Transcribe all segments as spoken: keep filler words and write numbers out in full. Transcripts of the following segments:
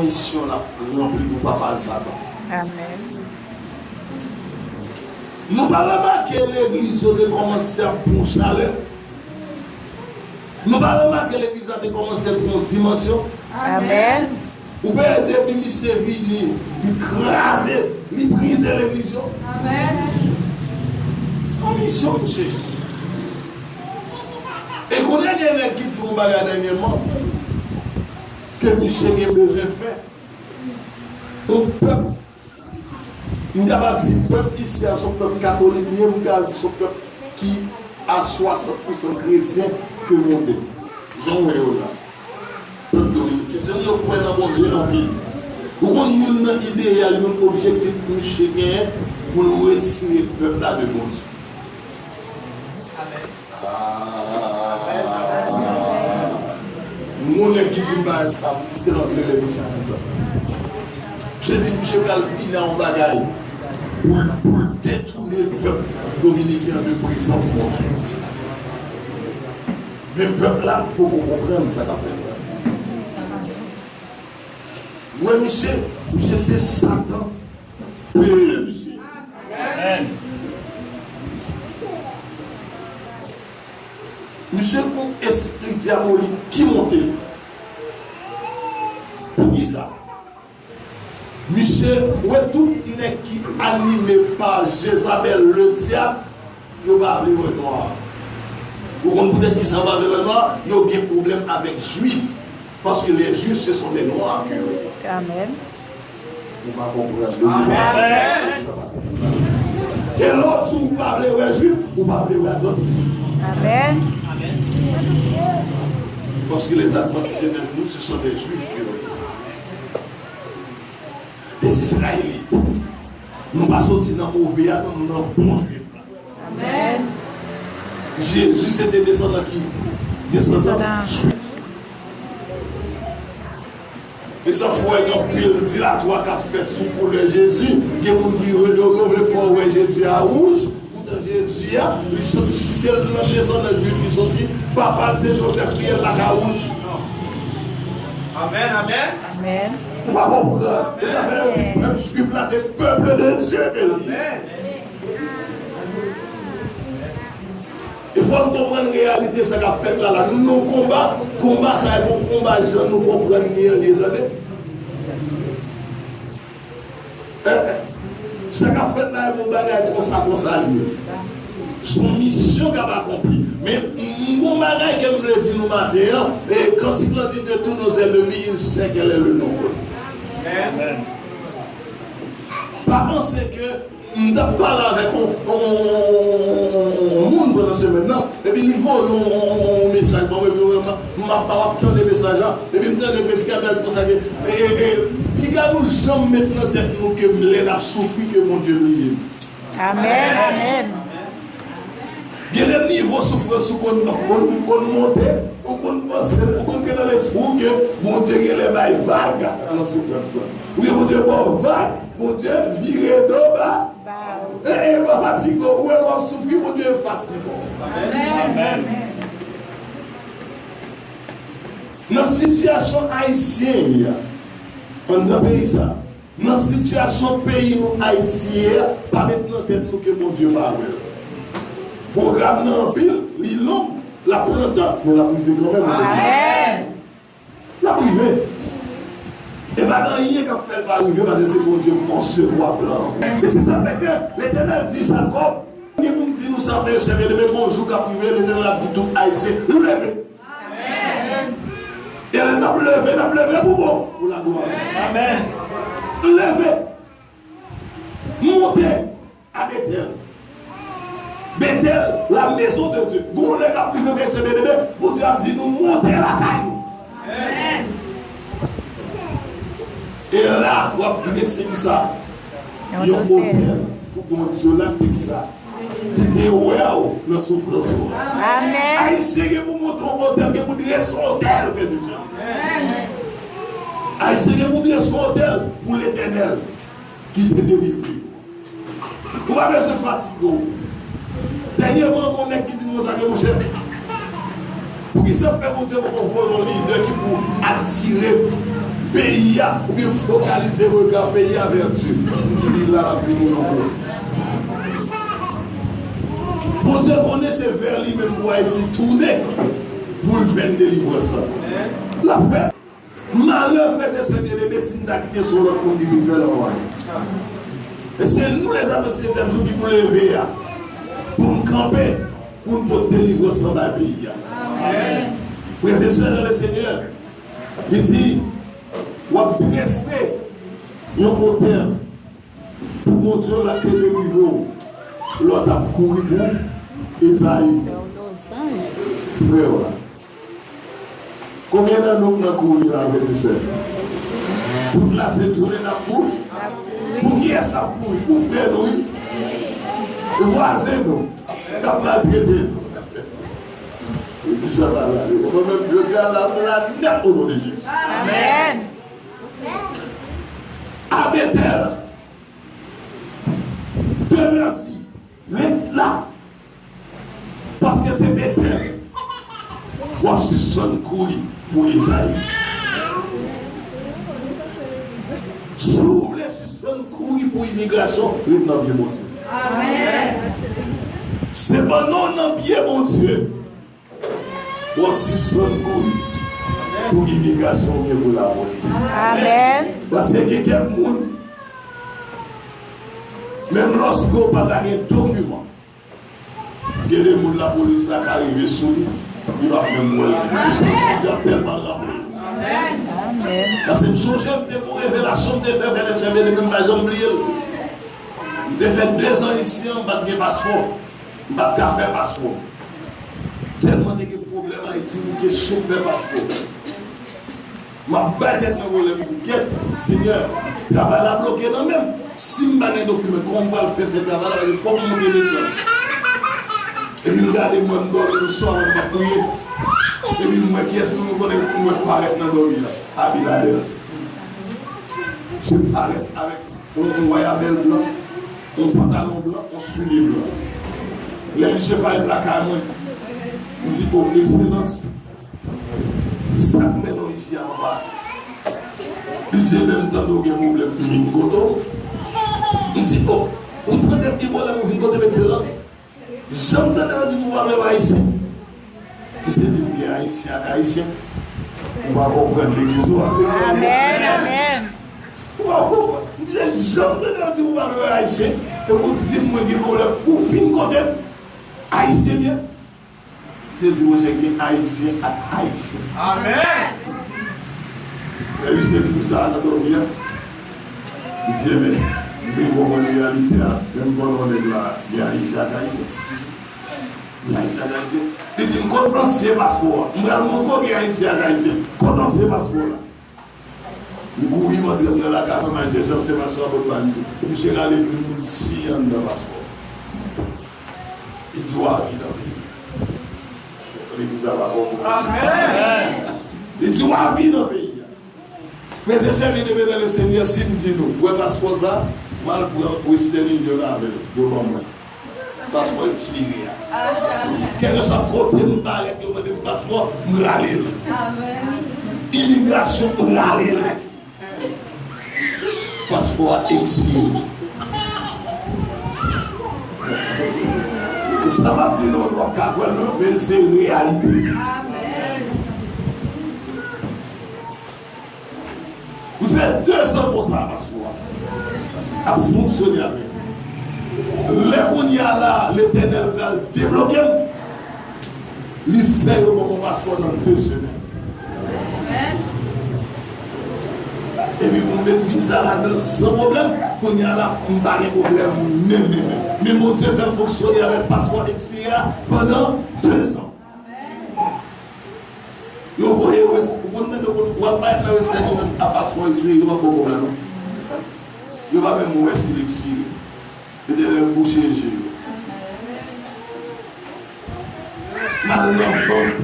misyon l ap ranpli pou papa l Satan. Amèn. Nou pa remake legliz yo te kòmanse ap pran chalè? Nou pa remake legliz la te kòmanse pran dimansyon? Amèn. Ou pa wè depi misye vini, li kraze, li brize legliz yo? Amèn. An misyon misye. E konnen gen nèg ki di yon bagay dènyèman ke misye gen bezwen fè. Yon pèp, m kapab di pèp isi a se yon pèp katolik li ye, m kapab di se yon pèp ki a swasant pousan kretyen ke monde. Jan w wè yo la. Pèp dominiken, se moun yo kwè nan Bondye anpil. Ou konn youn nan ideyal, youn objektif misye genyen pou l retire pèp la de Bondye. Amèn. Ah. M konnen ki di m bagay sa, m tranble lè misye di m sa. Misye di misye pral vini a yon bagay pou l, pou l detounen pèp dominiken an de prezans Bondye. Men pèp la poko konprann sa k ap fèt la. Ou wè misye, misye se Satan pire misye. Amèn. Misye gon espri dyabolik ki monte li. Poukisa? Misye, ou wè tout nèg ki anime pa Jezabèl, le dyab, yo pa vle wè nwa. Ou konn poutèt kisa yo pa vle wè nwa? Yo gen pwoblèm avèk jwif. Paske les juifs, ce sont des noirs que yo ye. Amèn. Ou pa konprann. Amèn. E lè w di w pa vle wè jwif, ou pa vle wè advantis. Amèn. Paske les adventistes de nous, ce sont des juifs que yo ye. Des Israélites. Nou pa soti nan move a, non, nou nan bon jwif la. Amèn. Jezi se te desandan ki? Desandan jwif. E sa fè w wè gen anpil dilatwa k ap fèt sou koulè Jezi. Gen moun ki yo, yo, yo vle fè w wè Jezi a wouj. Poutan Jezi a, li soti, si se nan desandan jwif li soti, papa l se Joseph, li ye l la ka wouj. Amèn, amèn. Amèn. Ou pa konprann. E sa fè yo di pèp jwif la se peuple de Dieu ke li ye. Amèn. E fò n konprann reyalite sa k ap fèt la la. Nou nan konba, konba sa a e pa yon konba jan nou konprann li an li ye, tande. Eh, sa k ap fèt la e pa yon bagay konsa konsa li ye. Se yon misyon k ap akonpli. Men m gon bagay ke m vle di nou maten an, e kantik lan di de tous nos ennemis, il sait quel est le nombre. Amèn. Pa panse ke m t ap pale avèk yon, yon, yon, yon, yon, yon, yon moun pandan semèn nan, epi li voye yon, yon, yon, yon mesaj ban mwen, epi m, m ap, m ap tande mesaj la, epi m tande predikatè a di konsa ke, e, e, e, piga nou janm met nan tèt nou ke lè n ap soufri ke Bondye bliye nou. Amèn. Amèn. Gen de nivo soufrans ou konn, konn, konn monte, ou konn panse, ou konn gen nan lespri w ke Bondye gen lè bay vag nan soufrans lan. Oubyen Bondye ba w vag, Bondye vire do ba. Ba. E, e pa fatige w, ou wè lè w ap soufri, Bondye efase li pou ou. Amèn. Nan sitiyasyon ayisyen ye a, anndan peyi sa, nan sitiyasyon peyi nou Ayiti ye a, pa met nan tèt nou ke Bondye pa wè l. Pwogram nan anpil, li long, l ap pran tan, men l ap rive kanmenm. Amèn. L ap rive. E pa gen anyen k ap fè l pa rive, paske se Bondye konsevwa plan an. E se sa k fè ke Letènèl di Jakòb, gen pou m di nou sa, frè e sè byeneme, gen yon jou k ap rive, Letènèl ap di tout Ayisyen, leve! Amèn. E lè n ap leve, n ap leve pou bon, pou laglwa. Amèn. Leve! Monte a Betèl. Betèl, la maison de Dieu. Gon lè k ap rive, frè e sè byeneme, Bondye ap di nou, monte lakay nou. Amèn. E la, w ap drese kisa? Yon otèl pou Bondye la, te kisa? Te te wè w nan soufrans ou. Amèn. Ayisyen gen pou monte yon otèl, gen pou drese yon otèl, frè e sè. Ayisyen gen pou drese yon otèl pou Letènèl ki te delivre yo. Ou pa bezwen fatige w. Dènyèman, gon nèg ki di m konsa ke, monchè, poukisa fè Bondye poko voye yon lidè ki pou atire Peyi a, oubyen fokalize rega peyi a vè Dye. M di li la, l ap vini yon kou. Bondye konnen se vè li menm pou Ayiti tounen pou l jwenn delivrans lan. L ap fè. Malè, frè e sè byeneme, si n ta kite se yon lòt moun ki vin fè l anvan nou. E se nou, lèzadvès setyèm jou, ki pou leve a, pou n kanpe, pou n pote delivrans lan bay peyi a. Frè e sè nan le Senyè, li di, w ap drese yon otè pou Bondye w la te delivre w lè w t ap kouri pou Ezayi, frè w la. Konbyen nan nou k nan kouri la, frè e sè? Tout la se tounen n ap kouri. Pou kiyès n ap kouri? Pou frè nou, wi. Pou vwazen nou k ap maltrete nou. E ki sa va la? Mwen menm, jodi a la, m la nèt o non de Jezi. Amèn. A Betèl, demè si, ret la. Paske se Betèl w ap sispann kouri pou Ezayi. Si w vle sispann kouri pou imigrasyon, ret nan pye Bondye. Amèn. Se pandan w nan pye Bondye, w ap sispann kouri pou imigrasyon oubyen pou lapolis. Amèn. Paske gen kèk moun, menm lòske w pa ta gen dokiman, gen de moun lapolis la ka rive sou li, li p ap menm wè l. Li santi li ap tèlman raple. Amèn. Paske m sonje m te gon revelasyon m te fè, frè e sè byeneme, m pa janm bliye l. M te fè dezan isi a, m pa t gen paspò. M pa t ka fè paspò. Tèlman te gen pwoblèm Ayiti pou kesyon fè paspò. M ap bay tèt mwen pwoblèm, m di, "Kèt, Senyè, travay la bloke nan men m. Si m pa gen dokiman, kòman m pral fè fè travay la? Paske fòk m monte desann." Epi m gade, m wè m dòmi yon swa, m ap priye. Epi m wè kiyès moun m konnen, m wè parèt nan dòmi a. Abinadè. Misye parèt avèk yon, yon wayabèl blan, yon pantalon blan, yon soulye blan. Lè misye parèt lakay mwen, m di, "O, Ekselans, sa k mennen w isi a, papa?" Li di, "Ebyen, m tande w gen pwoblèm, m vin kote w." M di, "O, ou tande m gen pwoblèm, ou vin kote m, Ekselans?" Janm tande yo di nou pa menm Ayisyen. Misye di m gen Ayisyen ak Ayisyen. Ou pa konprann legliz ou a. Amèn, amèn. Ou pa konprann. Misye janm tande yo di nou pa menm Ayisyen. E ou di m mwen gen pwoblèm. Ou vin kote m. Ayisyen m ye. Misye di, "Monchè, gen Ayisyen ak Ayisyen." Amèn. Lè misye di m sa a nan dòmi a, m di, "Ebyen, m vin konprann reyalite a, men m konnen yon nèg la, gen Ayisyen ak Ayisyen. Gen Ayisyen ak Ayisyen." Li di m, "Kot ansyen paspò a? M pral montre w gen Ayisyen ak Ayisyen. Kot ansyen paspò la?" M kouri, m antre anndan lakay mwen, m al chèche ansyen paspò a, pote ba misye. Misye rale plim, li siyen anndan paspò. Li di, "W a viv nan peyi a." Legliz la pa bon pou mwen. Amèn. Li di, "W a viv nan peyi a." Frè e sè byeneme nan le Senyè, si m di nou, wè paspò sa, m al pran Western Union avè l, yo ban mwen. Paspò ekspire a. Kèlkeswa kote m parèt, yo mande m paspò, m rale l. Imigrasyon, m rale l. Paspò a ekspire. Se sa m ap di nou, nou p ap ka kwè l non, men se reyalite. M fè dezan konsa, paspò a ap fonksyone avè m. Lè kounye a la, Letènèl pral debloke m, li fè yo ban m yon paspò nan de semèn. Epi pou m met viza ladan san pwoblèm, kounye a la, m pa gen pwoblèm menm, menm, menm. Men Bondye fè m fonksyone avèk paspò ekspire a pandan dezan. Yo voye yo, ou konn mande, w ap parèt nan resèt yo menm a paspò ekspire, yo pa poko la non. Yo pa menm wè si l ekspire. Letènèl bouche je yo. M al nan bank,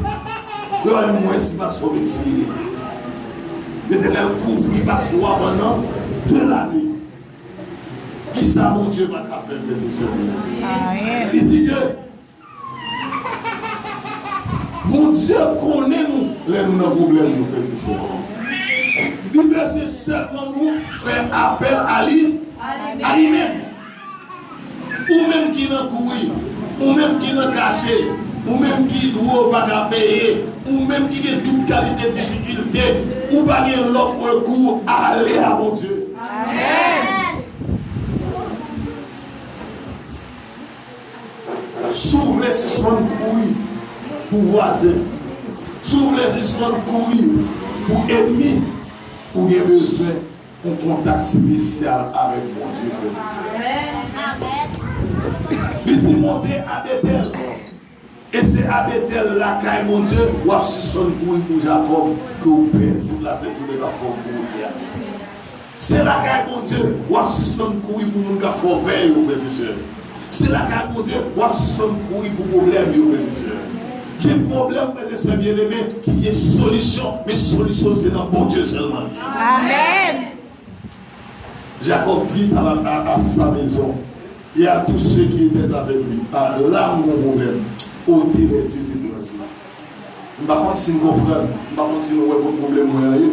yo pa menm wè si paspò m ekspire. Letènèl kouvri paspò a pandan de lane. Kisa Bondye pa ka fè, frè e sè? Li di ke Bondye konnen nou lè nou nan pwoblèm, nou frè e sè. Li bezwen sèlman nou fè apèl a li, a li menm. Ou menm ki nan kouri, ou menm ki nan kache, ou menm ki dwe w pa ka peye, ou menm ki gen tout kalite difikilte, ou pa gen lòt rekou, ale a Bondye. Amèn. Si w vle sispann kouri pou vwazen, si w vle sispann kouri pou ènmi, ou gen bezwen yon kontak espesyal avèk Bondye, frè e sè. Li di, monte a Betèl. E se a Betèl, lakay Bondye, w ap sispann kouri pou Jakòb, ke w pè tout lasent jounen k ap fè w kouri a. Se lakay Bondye, w ap sispann kouri pou moun k ap fè w pè yo, frè e sè. Se lakay Bondye, w ap sispann kouri pou pwoblèm yo, frè e sè. Gen pwoblèm, frè e sè byeneme, ki gen solisyon, men solisyon se nan Bondye sèlman li ye. Amèn. Jacob dit à, la- à- à sa maison et à tous ceux qui étaient avec lui, ah, là où on problème, ôtez les dieux étrangers. M pa konn si n konprann, m pa konn si nou wè kot pwoblèm mwen an ye.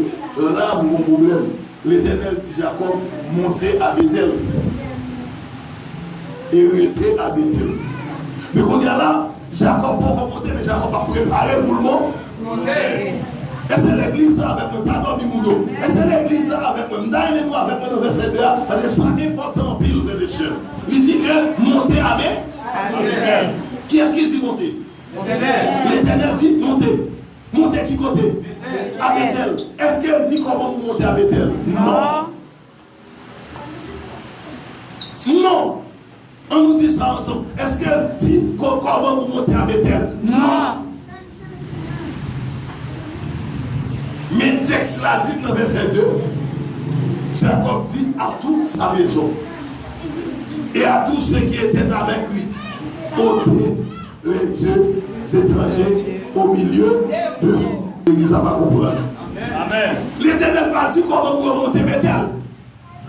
La où on problème, Letènèl di Jacob, montez à Béthel. E rete a Betèl. Men kounye a la, Jakòb poko monte, men Jakòb ap prepare l pou l mon-, monte. Èske legliz la avèk mwen? Pa dòmi, moun yo. Èske legliz la avèk mwen? M ta renmen nou avèk mwen nan vèsè de a, paske sa enpòtan anpil, frè e sè. Li di ke monte a Be-, a Betèl. Kiyès ki di monte? Letènèl. Letènèl di monte. Monte ki kote? Betèl. A Betèl. Èske l di kòman pou monte a Betèl? Non. Non. An nou di sa ansanm. Èske l di kò-, kòman pou monte a Betèl? Non. Men tèks la di nan vèsè de, Jacob dit à toute sa maison et à tous ceux qui étaient avec lui, ôtez les dieux étrangers au milieu de vous. Legliz la pa konprann. Amèn. Letènèl pa di kòman pou yo monte Betèl.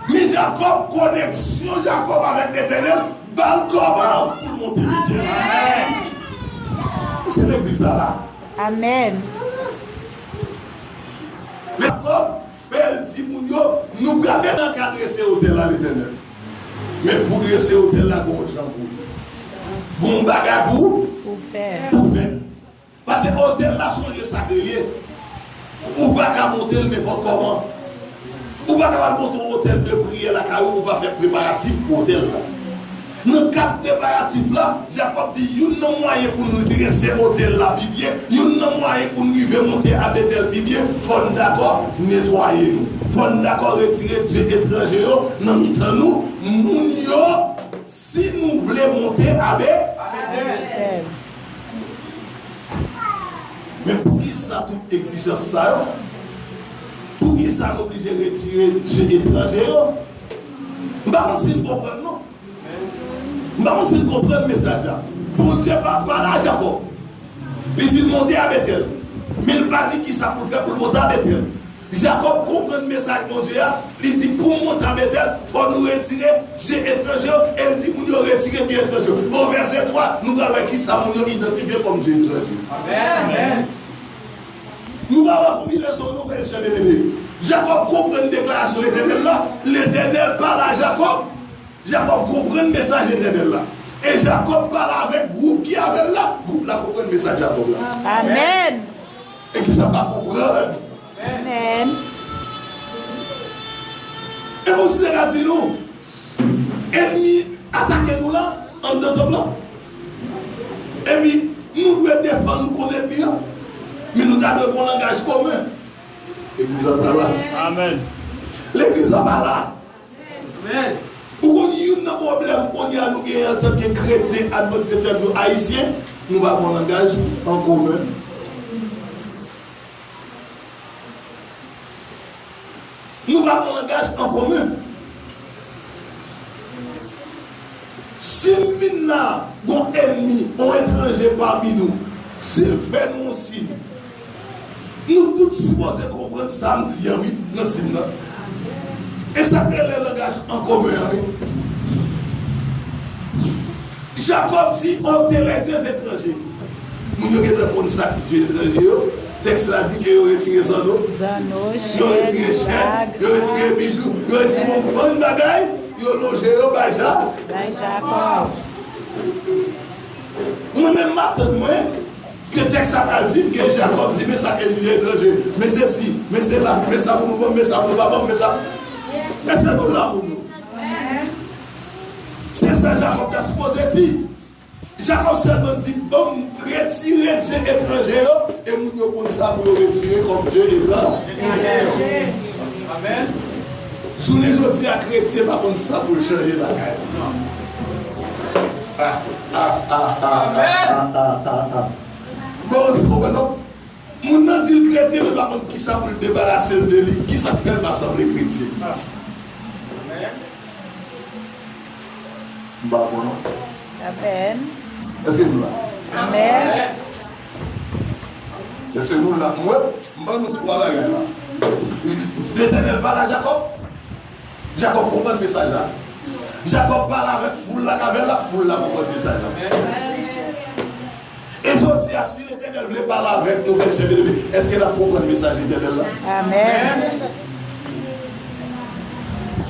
Men Jakòb, koneksyon Jakòb avèk Letènèl ba l kòman pou l monte Betèl. Amèn. Se legliz la la. Amèn. Jakòb fè l di moun yo, nou pral nan ka drese otèl la, Letènèl. Men pou drese otèl la, gon jan pou li. Gon bagay pou, pou fè. Pou fè. Paske otèl la se yon lye sakre l ye. Ou pa ka monte l nenpòt kòman. Ou pa ka al monte yon otèl de priyè lakay ou, ou pa fè preparatif pou otèl la. Nan kad preparatif la, Jakòb di youn nan mwayen pou nou drese otèl la pi byen, youn nan mwayen pou n rive monte a Betèl pi byen, fò n dakò netwaye nou. Fò n dakò retire dye etranje yo nan mitan nou, moun yo, si nou vle monte a Be-, a Betèl. Men poukisa tout egzijans sa yo? Poukisa n oblije retire dye etranje yo? M pa konn si n konprann, non. M pa konn si n konprann mesaj la. Bondye pa pale a Jakòb. Li di l monte a Betèl. Men l pa di kisa pou l fè pou l monte a Betèl. Jakòb konprann mesaj Bondye a, li di, pou m monte a Betèl, fò nou retire dye etranje yo, e l di moun yo retire dye etranje yo. O vèsè twa, nou pral wè kisa moun yo idantifye kòm dye etranje. Amèn. Nou pa wè konbinezon nou, frè e sè byeneme. Jakòb konprann deklarasyon Letènèl la, Letènèl pale a Jakòb. Jakòb konprann mesaj Letènèl la. E Jakòb pale avèk gwoup ki avè l la, gwoup la konprann mesaj Jakòb la. Amèn. E ki sa pa konprann? Amèn. E kòmsi se ka di nou, ènmi atake nou la, anndan tanp lan. Epi, nou dwe defann nou kont ènmi an. Men nou ta dwe gen yon langaj komen. Legliz la pa la. Amèn. Legliz la pa la. Amèn. Ou konn youn nan pwoblèm kounye a nou genyen antanke kretyen advantis setyèm jou ayisyen, nou pa gen yon langaj an komen. Nou pa gen yon langaj an komen. Si m vin la, gon ènmi, yon etranje pami nou, si l fè nou yon siy, nou tout sipoze konprann sa m di an, wi, nan siy nan. E sa k rele langaj an komen an, wi. Jakòb di, ôtez les dieux étrangers. Moun yo gentan konn sa k dye etranje yo. Tèks la di ke yo retire zanno, yo retire chèn, yo retire bijou, yo retire yon bann bagay, yo lonje yo bay Ja. Mwen menm m atann mwen ke tèks la pral di ke Jakòb di, men sa ke li etranje, men sesi, men sela, men sa pou nou ban m, men sa pou nou pa ban m, men sa. Èske nou la pou nou? Se sa Jakòb ta sipoze di. Jakòb sèlman di, ban m retire dye etranje yo, e moun yo konn sa pou yo retire kòm dye etranje. Amèn. Jounen jodi a, kretyen pa konn sa pou l chanje lakay li. Ah, ah, ah, ah, ah, ah, ah, ah. Bon, se konprann non? Moun nan di l kretyen, men l pa konn kisa pou l debarase l de li. Kisa k fè l pa sanble kretyen? M pa bon non. Amèn. Èske nou la? Amèn. Èske nou la? Mwen, m ban nou twa bagay la. Letènèl pale a Jakòb. Jakòb konprann mesaj la. Jakòb pale avèk foul la k avè l la, foul la konprann mesaj la. E jodi a, si Letènèl vle pale avèk nou, frè m, sè m, byeneme, èske n ap konprann mesaj Letènèl la? Amèn.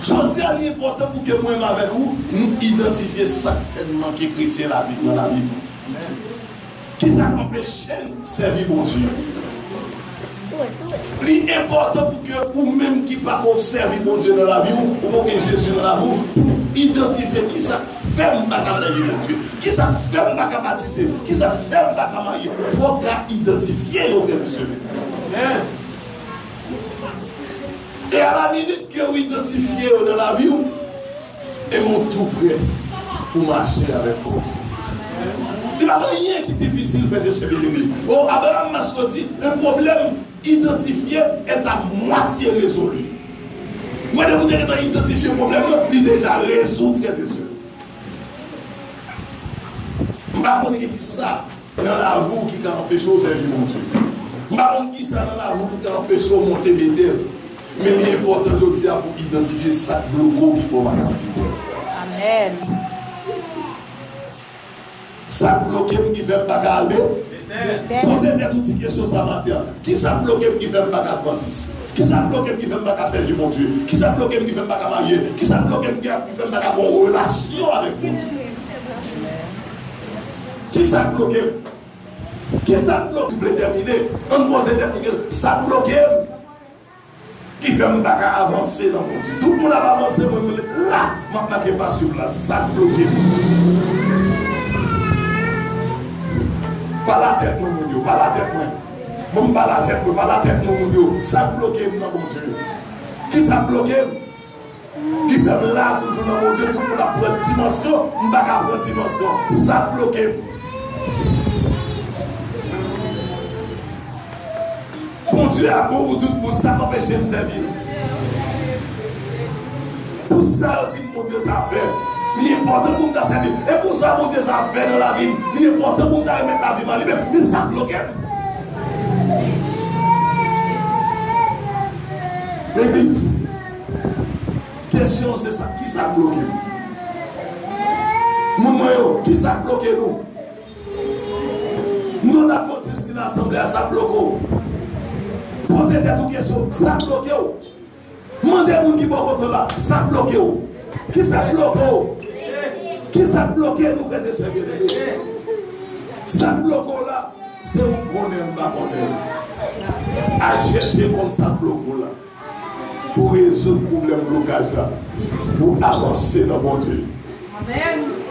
Jodi a, li enpòtan pou ke mwen menm avèk ou, nou idantifye sa k fè n manke kretyen lavi, nan lavi nou. Kisa k anpeche n sèvi Bondye? Li enpòtan pou ke ou menm ki pako sèvi Bondye nan lavi w, ou poko gen Jezi nan lavi w, pou idantifye kisa k fè m pa ka sèvi Bondye, kisa k fè m pa ka batize, kisa k fè m pa ka marye. Fò w ka idantifye yo, frè e sè m. E alaminit ke w idantifye yo nan lavi w, e men w tou prè pou mache avèk Bondye. Li pa gen anyen ki difisil, frè e sè byeneme. O, Abraham Maslow di, un problème identifié est à moitié résolu. Ou wè, depi w te gentan idantifye pwoblèm nan, li deja rezoud, frè e sè. M pa konnen ki sa nan lavi w ki ka anpeche w sèvi Bondye. M pa konn kisa nan lavi w ki ka anpeche w monte mete l. Men li enpòtan jodi a pou w idantifye sa k bloke w ki fè w pa ka mete l. Amèn. Sa k bloke m ki fè m pa ka ale? Poze tèt ou ti kesyon sa maten an. Kisa k bloke m ki fè m pa ka advantis? Kisa k bloke m ki fè m pa ka sèvi Bondye? Kisa k bloke m ki fè m pa ka marye? Kisa k bloke m ki fè m pa ka gen yon relasyon avèk Bondye? Kisa k bloke m? Kisa k bloke m? M vle tèmine. Ann poze tèt nou kesyon. Sa k bloke m ki fè m pa ka avanse nan Bondye? Tout moun ap avanse, mwen, mwen la, m ap make pa sou plas. Sa k bloke m? Pale a tèt mwen, moun yo, pale a tèt mwen. Bon, m pale a tèt mwen, pale a tèt mwen, moun yo. Sa k bloke m nan Bondye? Kisa k bloke m? Ki fè m la toujou nan Bondye, tout moun ap pran dimansyon, m pa ka pran dimansyon. Sa k bloke m? Bondye a bon pou tout bout, sa k anpeche m sèvi l? Pou sa yo di m Bondye sa fè, li enpòtan pou m ta sèvi l. E pou sa Bondye sa fè nan lavi m, li enpòtan pou m ta remèt lavi m a li menm. Men sa k bloke m? Legliz. Kesyon se sa, kisa k bloke m? Moun mwen yo, kisa k bloke nou? Non advantis ki nan asanble a, sa k bloke w? Poze tèt ou kesyon, sa k bloke w? Mande moun ki bò kote w la, sa k bloke w? Kisa k bloke w? Kisa k bloke nou, frè e sè byeneme? Sa k bloke w la, se ou k konnen, m pa konnen. Al chèche konn sa k bloke w la. Pou rezoud pwoblèm blokaj la, pou avanse nan Bondye.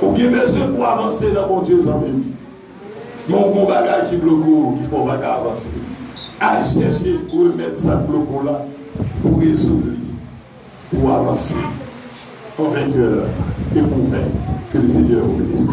Ou gen bezwen pou avanse nan Bondye, zanmi m. Men w gen yon bagay ki bloke w, ki fè w pa ka avanse. Al chèche remèd sa k bloke w la, pou rezoud li, pou avanse. En vainqueur et pour vainc. Que le Seigneur vous bénisse.